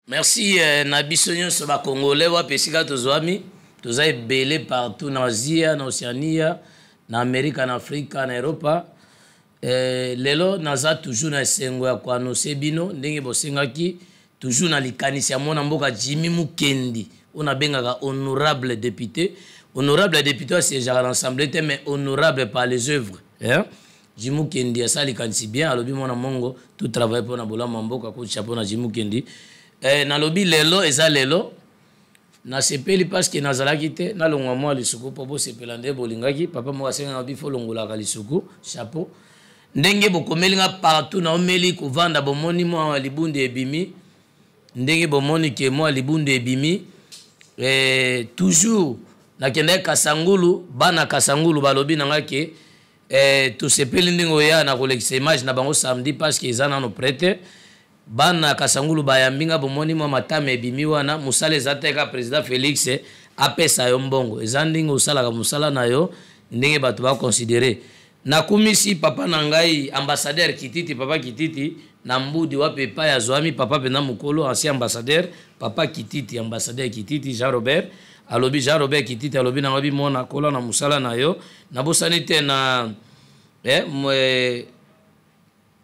Merci na biso nyonso ba Congolais wapi esika tozwami, toza ebele partout na Asia, na Oceania, na Amerika, na Afrika, na Europa. Lelo naza toujours na esengo ya koannonce bino ndenge bosengaki, toujours na likanisi ya mwana mboka Jimmy Mukendi oyo nabengaka honorable député. Honorable député asiégeaka na assemblée te, mais honorable par les œuvres, hein? Jimmy Mukendi asali likanisi bien, alobi mwana mongo tout travaille mpona bolamu ya mboka, coup de chapeau na Jimmy Mukendi. Nalobi lelo eza lelo nasepeli parce que nazalaki te, nalongwa mwa lisuku mpo bosepela nde bolingaki. Papa moko asengaka bi fo longolaka lisuku chapeau ndenge bokomeli nga partout, naomeli kovanda, bomoni mwa libundu ebimi ndenge bomoni ke mwa libundu ebimi. Toujours nakendaki Kasangulu, bana Kasangulu balobi na nga ke tosepeli ndenge oya na kolekisa image na bango samedi parce que eza nano prête. Bana Kasangulu bayambi nga, bomoni mwa matama ebimi wana. Mosala eza te ka président Félix apesa yo mbongo, eza ndenge osalaka mosala na yo, ndenge bato baconsidere. Nakumisi papa na ngai ambassadeur Kititi, papa Kititi na Mbudi wapi epai azwami, papa mpenza mokolo, ancien ambassadeur, papa Kititi, ambassadeur Kititi Jean Robert. Alobi Jean Robert Kititi alobi na ngai mona kola na mosala na yo. Nabosani te na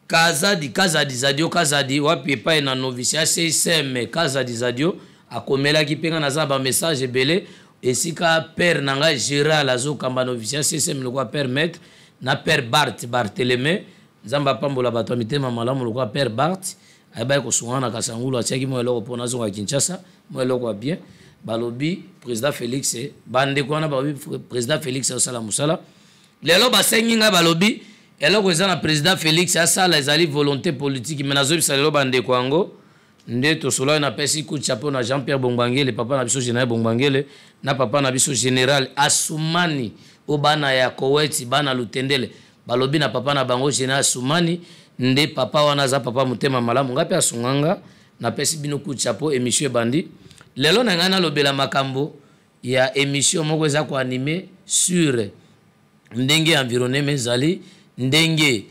Kazadi, Kazadi Zadio, Kazadi wapi epai na noviciat CICM Kazadi Zadio akomelaki mpe nga naza ba message ebele esika père na ngai Gérald azokamba noviciat CICM lokola père maître na père Bart Barthelemy. Nzambe apambola bato ya mitema malamu lokola père Bart, ayebaki kosunga na Kasangulu, atiaki mwa eloko mpo nazonga Kinshasa, mwa eloko ya bien. Balobi président Félix, bandeko wana balobi président Félix asala mosala. Lelo basengi ngai, balobi eloko eza na président Félix asala ezali volonté politique. Mais nazobisa lelo bandeko yango nde tosolaki, napesi coup de chapeau na Jean-Pierre Bongbangele, papa na biso général Bongbangele, na papa na biso général Asumani oyo bana ya Koweti, bana Lutendele balobi na papa na bango général Asumani nde papa wana aza papa motema malamu, ngai mpe asunganga. Napesi bino coup de chapeau. Émission ebandi lelo na ngai, nalobela makambo ya émission moko eza koanime sur ndenge environnement ezali, ndenge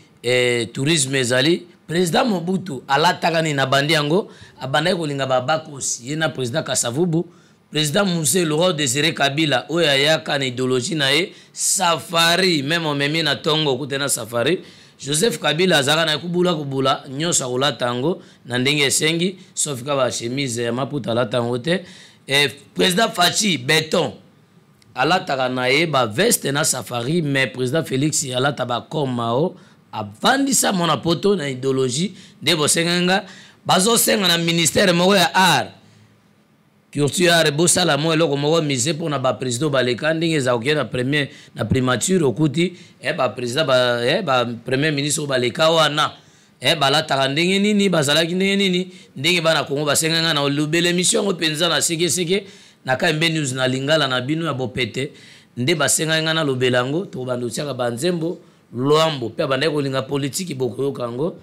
tourisme ezali. Président Mobutu alataka nini? Abandi yango, abandaki kolinga babakosi ye na président Kasavubu. Président Mzee Laurent Désiré Kabila oyo ayaka na idéologie na ye safari, même omemi na ntongo okute na safari. Joseph Kabila azalaka na kubula kubula nyonso, akolata yango na ndenge esengi, sauf ka bachemise ya maputa alata yango te. Président Fatshi Béton alataka na ye baveste na safari, mais président Félix alata bakomao avandisa mwana poto na idéologie nde bosenga nga. Bazosenga na ministère moko ya art, culture, art, bosala mo eloko moko musée mpona baprésident baleka, ndenge eza kokende na premier na primature, okuti baprésident ba, ba premier ministre oyo baleka wana, balataka ndenge nini, bazalaki ndenge nini. Ndenge bana Kongo basenga nga na olobela émission yango mpenza na sekeseke na KMB News na lingala na bino ya bopete, nde basengaki nga nalobela yango. Tokobanda otiaka banzembo Lwambo mpe abandaki kolinga politiki, bokoyoka yango.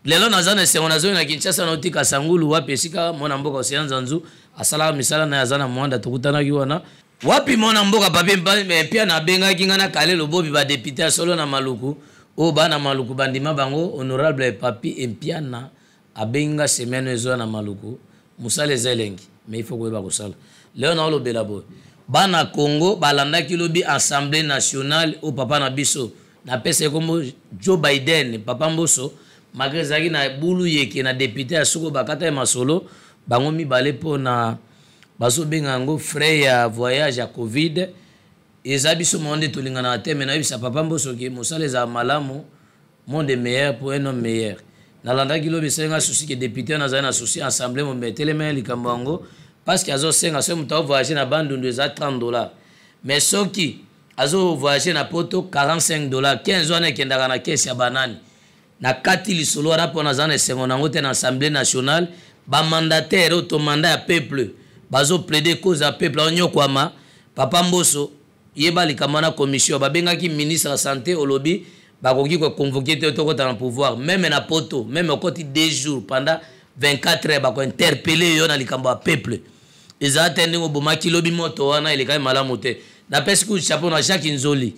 Lelo naza na esengo, nazongi na Kinshasa, naotika Sangulu wapi esika mwana mboka Océan Nzanzu asalaka misala na ye, aza na Mwanda, tokutanaki wana wapi mwana mboka Papi Mpiana abengaki ngai na Kale Lobobi, badepute ya solo na Maluku oyo bana Maluku bandima bango. Honorable Papi Mpiana abengi nga semaine oyo ezoya na Maluku. Mosala eza elengi, mais il faut koyeba kosala. Lelo naolobela boye: bana Congo balandaki lobi assemblée nationale oyo papa na biso napesa ye kombo Joe Biden, papa Mboso, malgré ezalaki na bulu yeke na député ya soko bakata ye masolo bango mibale mpona bazobenga yango frais ya voyage ya Covid. Eza biso moko nde tolinganaka te, me nayebisa papa Mboso ke mosala ezala malamu, monde meilleur pour un homme meilleur. Nalandaki lobi, esalinga souci ke député wana azali na souci assemblée mombe etelema likambo yango, parce que azosenga soki moto avoyage na Bandundu eza 30 $, mais soki azovoyage na poto 45 $, 15 wana ekendaka na kese ya banani? Na kati lisolo wana mpo naza na esengo nango te. Na assemblée nationale, bamandataire oyo tomanda ya peuple bazoplaide cause ya peuple aonyokwama. Papa Mboso, yeba likambo wana. Commission babengaki ministre ya santé, olobi bakoki koconvoke te, tokota na pouvoir. Même na poto, même okoti 2 jours, pendant 24 heures bakointerpele yo na likambo ya peuple. Ezala te ndenge obomaki lobi moto wana, elekaki malamu te. Napesi coup chapeau na Jacques Nzoli,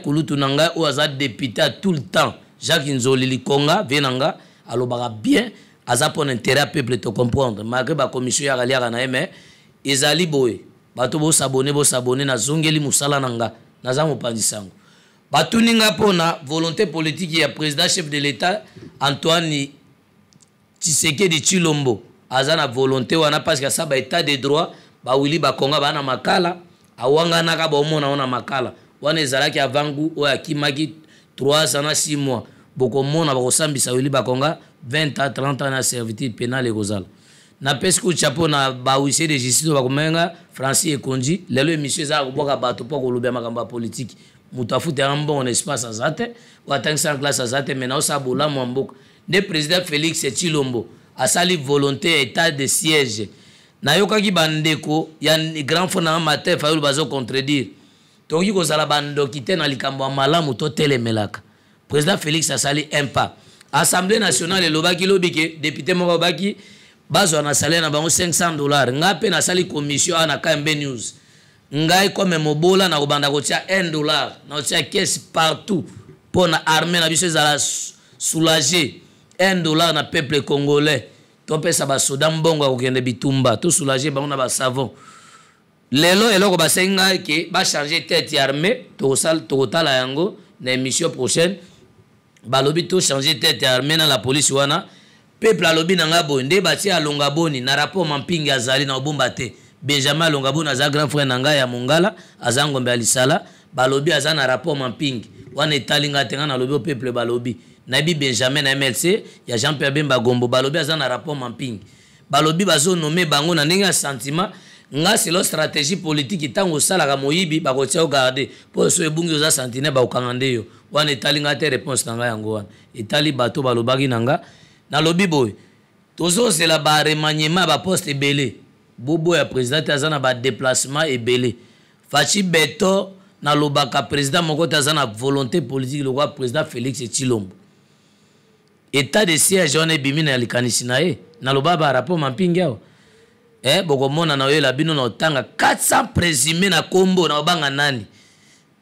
kulutu na ngai oyo aza député tout le temps. Jacques Nzoli Likonga, vie na nga, alobaka bien. Aza mpo na intérêt ya peuple, tocomprendre malgré bacommission yaka liaka na ye. Mais ezali boye, bato bosabone, bosabone. Nazongeli mosala na nga, naza mopanzi sango. Batuni nga mpona volonté politique ya président chef de l'État Antoine Tshisekedi Tshilombo. Aza na volonté wana parce que asa ba état de droit. Bawili bakonga baa na makala, awanganaka, baomona ngo na makala wana ezalaki avangu oyo akimaki 3 ans na 6 mois. Bokomona bakosambisa Wili Bakonga 20 ans, 30 ans na servitude pénale ekozala. Napesi kucha mpo na bahuissier de justice oyo bakomenga Francis Ekonzi. Lelo émission eza ya kobwaka bato mpo kolobela makambo ya politike. Moto afutaka mbongo na espace aza te, oyo atangisa na classe aza te, mais naosala bolamu ya mboka. Nde président Félix Tshilombo asali volonté ya état de siège. Nayokaki bandeko ya grand frère nanga Martin Fayulu bazocontredire. Tokoki kozala bandoki te na likambo ya malamu totelemelaka. Président Félix asali un pas. Assemblée nationale elobaki lobi ke député moko alobaki bazwa na salaire na bango 500 $. Ngai mpe nasali commission awa na KMB News. Ngai comme mobola, na kobanda kotia 1 $, na kotia caisse partout mpo na armée na biso ezala soulagé. 1 $ na peuple congolais, topesa basoda mbongo ya kokende bitumba, tosoulage bango na basavon. Lelo eloko basengi ngai ke bachange tête ya armée, tokotala yango na émission prochaine. Balobi tochange tête ya armée na la police wana. Peuple alobi na ngai boye nde batie Alonga Boni na rapport Mampingi. Azali na obomba te, Benjamin Alonga Boni aza grand frère na ngai ya Mongala, aza ngombe ya lisala. Balobi aza na rapport Mampingi wana, etali ngai te. Ngai nalobi o peuple balobi. Nayebi Benjamin na MLC ya Jean Pierre Bemba Gombo. Balobi aza na rapport Mampingi. Balobi bazonome bango na ndenge ya sentiment. Nga, selon stratégie politique, ntango osalaka moyibi, bakotia yo garde mpo so ebungi, oza sentinelle, bakokanga nde yo wana. Etali nga te. Réponse na ngai yango wana. Etali bato balobaki na nga. Nalobi boye, tozozela baremaniement ya baposte ebele. Boboya président te, aza na badéplacement ebele. Fatshi Béton, nalobaka président moko te aza na volonté politique lokola président Félix Tshilombo. État de siège wana ebimi na likanisi na ye. Naloba barapport Mampingi awa, bokomona na oyela bino na otanga 400 présumé na nkombo na obanga nani.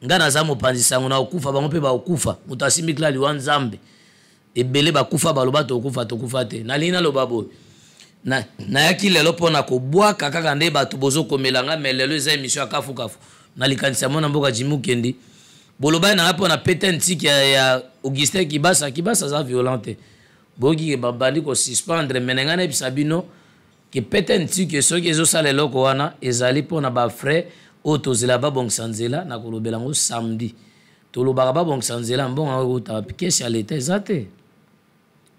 Ngai naza mopanzi sango, na okufa, bango mpe bakokufa. Moto asimbi kila liwa Nzambe. Ebele bakufa, baloba tokufa, tokufa te. Nalingi naloba boye, nayaki lelo mpo na kobwaka kaka nde bato bozokomela nga. Mais lelo eza émission ya kafukafu na likanisi ya mwana mboka Jimi Ukendi. Bolobaki na nga mpo na pete ntiki ya Augustin Kibasa. Kibasa aza violent te, boyoki ke babandi kosuspendre. Mais na ngai nayebisa bino ke pete ntiki soki ezosala eloko wana, ezali mpona bafrais oyo tozela babongisa nzela. Na kolobela yango samedi. Tolobaka babongisa nzela, mbongo yango ekutaka caisse ya leta eza te.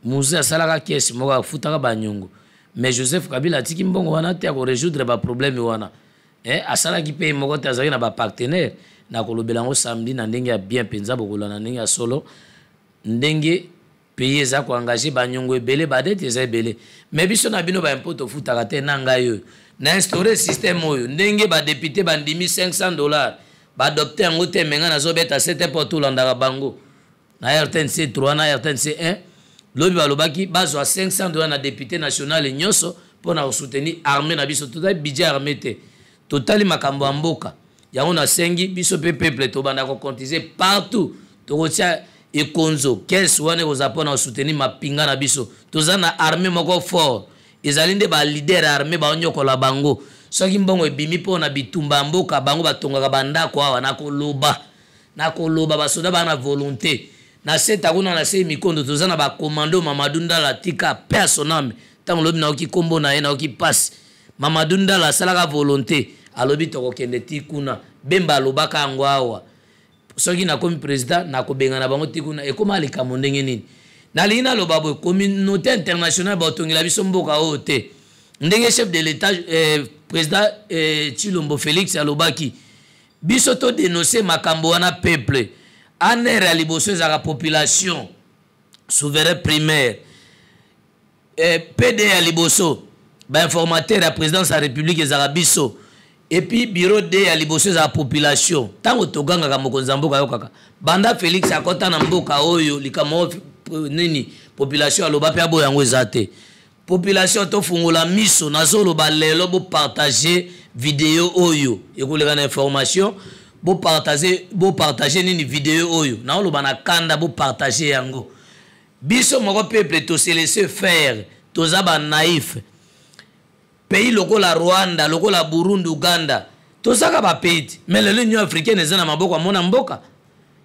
Mzee asalaka caisse moko, afutaka banyongo, mais Joseph Kabila atiki mbongo wana te ya korésoudre baproblème wana. Asalaki mpe moko te, azalaki na bapartenaire. Na kolobela yango samedi na ndenge ya bien mpenza, bokolanda na ndenge ya solo ndenge pays eza koengage banyongo ebele, badettes eza ebele. Mais biso na bino, baimpôt tofutaka te. Na ngai oyo na instaure système oyo, ndenge badéputé bandimi 500 $, baadopte yango te. Mais ngai nazobeta sete mpo tolandaka bango na RTNC 3 na RTNC 1. Lobi balobaki bazwa 500 $ na député national nyonso mpo na kosoutenir armée na biso. Totali budget armée te, totali makambo ya mboka. Yango nasengi biso mpe peuple tobanda kocotiser partout. Tokotia ekonzo caisse wana, ekozala mpona kosoutenir mapinga na biso. Toza na armée moko fort, ezali nde baleader ya armée baonyokola bango. Soki mbongo ebimi mpo na bitumba ya mboka, bango batongaka bandako awa. Nakoloba basoda baa na volonté na seta kuna na sei mikondo. Toza na bacommando Mamadu Ndala, tika pe ya soname. Ntango lobi nayoki nkombo na ye, nayoki mpasi. Mamadu Ndala asalaka volonté, alobi tokokende ti kuna. Bemba alobaka yango awa: soki nakomi président, nakobengana bango ti kuna. Ekóma likambo ndenge nini? Nalingi naloba boye, communauté internationale baotongela biso mboka oyo te. Ndenge chef de l'État, président Tshilombo Félix alobaki, biso todénonce makambo wana. Peuple ANR ya liboso ezalaka population souverain primaire. PD ya liboso, bainformateur ya présidence ya République, ezalaka biso. Et puis bureau d ya liboso ezalaka population. Ntango togangaka, mokonzi ya mboka ayokaka. Banda Félix akɔta na mboka oyo, likambo nini population aloba mpe aboya yango eza te. Population, tofungola miso. Nazoloba lelo, bopartage video oyo ekoleka na information. Bopartage, bopartage nini video oyo naoloba na kanda, bopartage yango. Biso moko peuple tose laisser faire. Toza ba naïf. Pays lokola Rwanda, lokola Burundi, Uganda, tozaka ba pays te. Mais lelo Union africaine eza na maboko ya mwana mboka.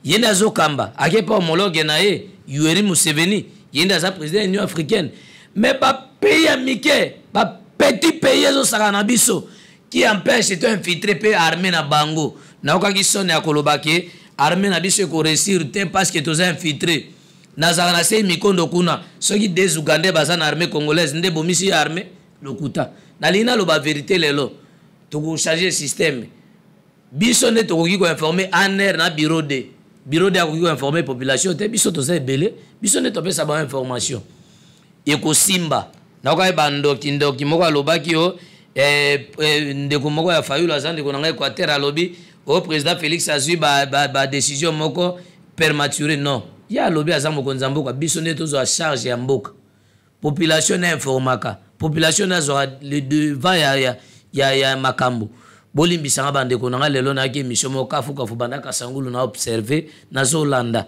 Ye nde azokamba, ake pa homologue na ye Yoweri Museveni, ye nde aza président ya Union africaine. Mais ba pays ya mike, ba petit pays ezosaka na biso qui empêche to infiltrer pe armée na bango. Naokaki soni ya koloba ke armée na biso eko réussir te parce que toza infiltré. Nazalaka na sei mikondo kuna, soki des Ougandais baza na armée congolaise nde bomisi ye armée lokuta. Nalingi naloba vérité lelo, toko changer système. Biso nde tokoki ko informer ANR na bureau D. Bureau D akoki ko informer population te, biso toza ebele, biso nde topesa ba information. Ekosimba. Nayoka ye bandoki ndoki moko alobaki yo eh, eh, ndeko moko ya Fayulu aza ndeko na ngai Equateur alobi o oh, président Félix azwi ba, ba, ba décision moko permaturé. Non, ye alobi aza mokonzi ya mboka, biso nde tozwa charge ya mboka. Population na informaka, population na azwaka le devant ya, ya, ya, ya makambo. Bolimbisanga bandeko na ngai, lelo nayaki émission moko kafu kafu banda Kasangulu na observe, nazolanda.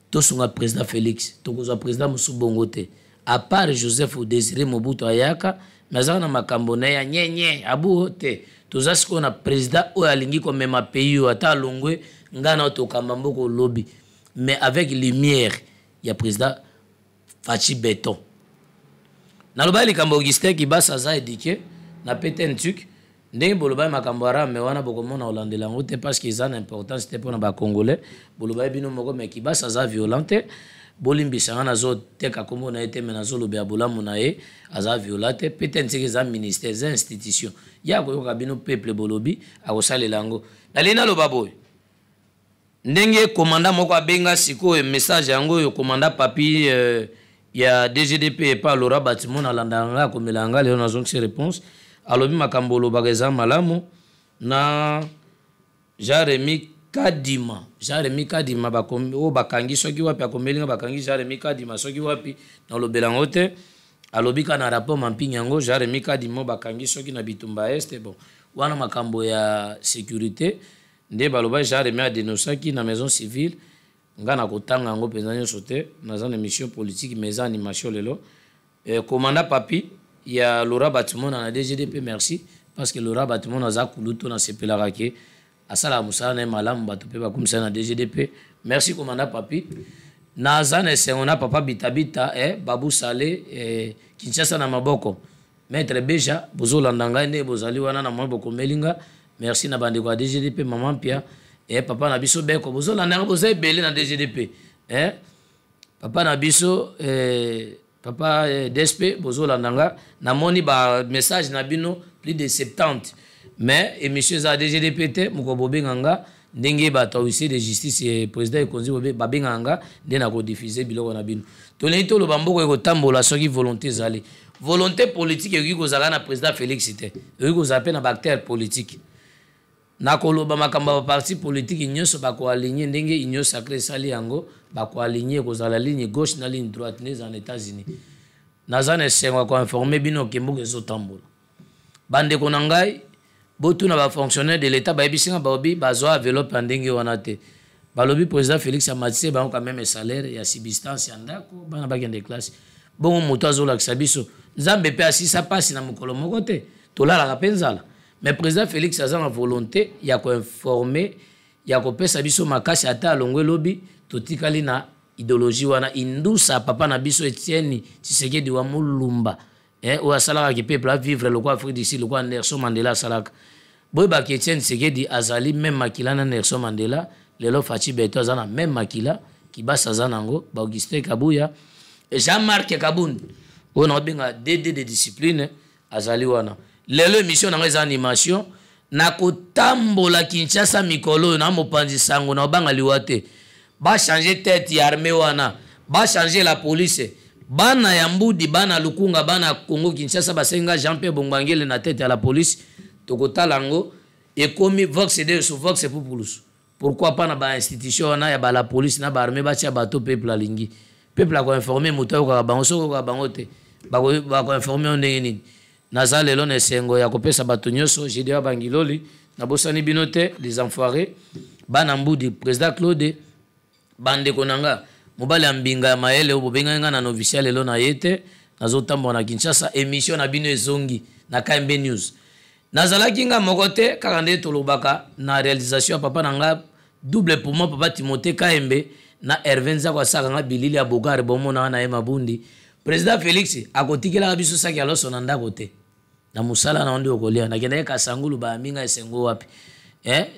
Tosunga président Félix, tokozwa président mosusu bongo te. À part Joseph Désiré Mobutu ayaka, mais azaka na makambo na ye ya nyenye abuo te. Toza sikoyo na président oyo alingi komema pays oyo, ata alongwe ngai na tokamba mboka olobi, mais avec lumière ya président Fatshi Beton. Nalobaki likambo Augustin Kibasa aza éduqué na PTN Tuc, ndenge bolobaki makambo ya rame wana bokomona kolandela yango te parce que eza na importance te mpona ba Congolais. Bolobaki bino moko, mais Kibasa aza violent te. Bolimbisa nga, nazoteka kombo na ye te, mais nazolobela bolamu na ye. Aza violent te. PTN Tuc eza ministère, eza institution. Ye akoyoka bino peuple bolobi, akosalela yango. Nalingi naloba boye ndenge komanda moko abenga sikoyo message yango oyo komanda Papi ya DGDP epa Laura Batimo nalandaka nga, akomela nga lelo nazongisi réponse. Alobi makambo olobaka eza malamu. Na Jean-Remy Kadima, Jean-Remy Kadima oyo bakangi soki wapi, akomeli nga bakangi Jean-Remy Kadima soki wapi, nalobela yango te. Alobi ka na rapport mampingi yango Jean-Remy Kadima bakangi soki na bitumba este. Bon, wana makambo ya sécurité nde baloba Jean-Remy adenosaki na maison civile. Nga na kotanga yango mpenza nyonso te, naza na mission politique mais eza animation lelo. Commandant Papi ya Laura Batimona na DGDP, merci parce que Laura Batimona aza kulutu, nasepelaka ke asalaka mosala na ye malamu, bato mpe bakumisa na DGDP. Merci commandant Papi. Naza na esengo na papa Bitabita, Babu Sale, Kinshasa na maboko. Maître Beja, bozolanda ngai nde bozali wana na mwa bokomeli nga. Merci na bandeko ya DGDP, Maman Pia, papa na biso Beko, bozolanda nga, boza ebele na DGDP. Papa na biso, papa DSP, bozolanda nga. Namoni ba message na bino plus de 70. Mais émission eza DGDP te, moko bobenga nga ndenge bato ya huissier de justice président ekonzi babengaka nga nde na kodiffuser biloko na bino. Tolingi toloba mboka ekotambola soki volonté ezali. Volonté politique ekoki kozala na président Félix te, ekoki kozala mpe na baacteur politique. Nakoloba makambo ya baparti politique nyonso bakoaligner ndenge Union sacrée esali yango, bakoaligner kozala ligne gauche na ligne droite nde eza na États-Unis. Naza na esengo ya koinformer bino ke mboka ezotambola. Bandeko na ngai, botuna bafonctionnaire de l'État, bayebisi nga balobi bazwa enveloppe ya ndenge wana te. Balobi président Félix amatise bango quand même salaire ya subsistance ya ndako, bana bakende classe. Bongo moto azolakisa biso Nzambe mpe asisa mpasi na mokolo moko te, tolalaka mpe nzala. Mais président Félix aza na volonté ya koinformer, ya kopesa biso makasi. Ata alongwe lobi, totikali na idéologie wana indusa papa na biso Etienne Tshisekedi wa Mulumba, oyo asalaka ke peuple avivre lokola Afrique du Sud, lokola Nelson Mandela asalaka. Boyebaka Etienne Tshisekedi azali même makila na Nelson Mandela. Lelo Fatshi Beto aza na même makila, Kibasa aza nango, ba Augustin Kabuya, Jean-Marc Kabund oyo na obenga DD de discipline azali wana. Lelo émission na ngai eza animation. Nakotambola Kinshasa mikolo oyo na mopanzi sango na obanga liwa te. Bachanger tête ya armée wana, bachanger la police. Bana ya Mbudi, bana Lukunga, bana Congo Kinshasa basenga Jean-Pierre Bongbangele na tête ya la police. Tokotala yango ekomi vox deus vox populus. Pourquoi pas na bainstitution wana ya bala police na baarmée batia bato peuple alingi? Peuple akoinformer moto ayokaka bango. Soki oyokaka bango te, bakoinformer yo ndenge nini? Naza lelo na esengo ya kopesa bato nyonso Gédéon Bangiloli, nabosani bino te, les enfoirés, bana Mbudi, président Claude, bandeko na nga mobali ya mbinga ya mayele oyo bobengaki nga na noviciat lelo na ye te. Nazotambola na Kinshasa, émission na bino ezongi na KMB News. Nazalaki nga moko te, kaka nde tolobaka na réalisation ya papa na nga double poumon, papa Timothée Kayembe na Hervé Nzako asaka nga bilili ya Bogare bomona na ye mabundi. Président Félix akotikelaka biso saki ya loso na ndako te. Na mosala na yo nde okolia. Nakendaki Kasangulu bayambi nga esengo wapi.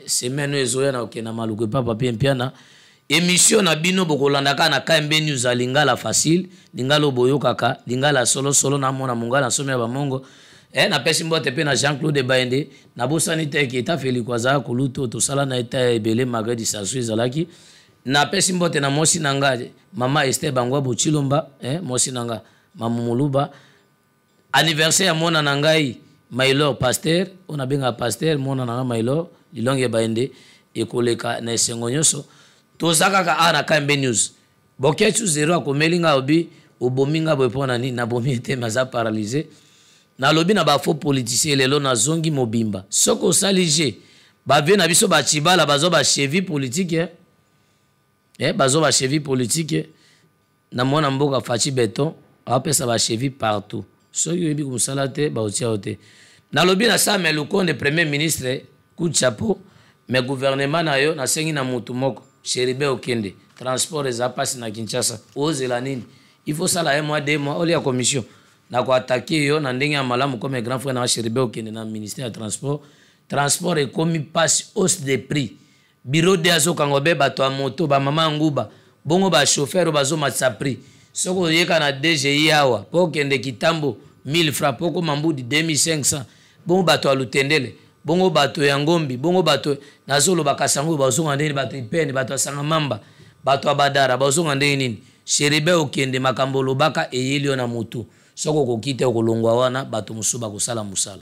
Semaine oyo ezoya na kokenda Maluku epa Papi Mpiana. Émission na bino bokolanda kaka na KMB News ya Lingala facile, Lingala oyo boyokaka, Lingala solo solo na mona mongala nsomi ya bamongo. Napesi mbote pe na Jean-Claude Bayende, nabosani te ke eta Feliko azala kulutu tosala na eta ebele malgré distraction ezalaki. Napesi mbote na mwasi na nga mama Esther Bangwa Bochilomba, mwasi na nga Mamu Muluba. Anniversaire ya mwana na ngai Maylor Pasteur, oyo nabengaka Pasteur, mwana na ngai Maylor Lilonge Bayende, ekoleka na esengo nyonso. Toza kaka awa na KMB News. Boketshu zero akomeli nga obi obomi nga boye mpo na nini? Nabomi ye te, mais aza paralysé. Nalobi na ba faux politiciens lelo nazongi mobimba. Soki osali jeu, ba vieux na biso ba Tshibala bazwa ba cheville politique, eh? Bazwa ba cheville politique. Na mwana mboka Fatshi Beton apesa ba cheville partout. Soki oyebi mosala te, ba otia yo te. Nalobi na Sama Lukonde premier ministre, coup de chapeau, mais gouvernement na yo nasengi na mutu moko, Chérubin Okende, transport eza pasi na Kinshasa. Ozela nini? Il faut sala un mois, 2 mois, olia commission. Na ko attaquer yo na ndenge ya malamu comme grand frère na Chérubin Okende na ministère ya transport. Transport ekomi pasi, hausse des prix. Bureau de azokanga obe bato ya moto, ba mama nguba, bongo ba chauffeur bazomatisa prix. Soki oyeka na DGI awa, po okende Kitambo 1000 francs, po okoma Mbudi 2500, bongo bato ya Lutendele, bongo bato ya Ngombi, bongo bato nazoloba Kasango bazonga ndenge nini, bato Ipene, bato ya Sangamamba, bato ya Badara bazonga ndenge nini. Chérubin Okende, makambo olobaka eyeli yo na mutu. Soki okoki te okolongwa wana, bato mosusu bakosala mosala.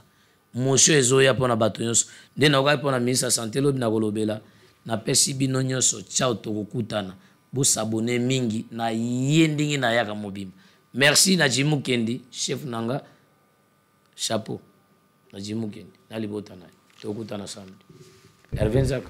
Motion ezoya pona bato nyonso. Nde naokaki pona ministre ya santé lobi nakolobela. Napesi bino nyonso ciao, tokokutana. Bosabone mingi na ye ndenge nayaka mobimba. Merci na Jimmy Mukendi, chef nanga, chapeau na Jimmy Mukendi na libota na ye. Tokutana samedi. Hervé Nzaka.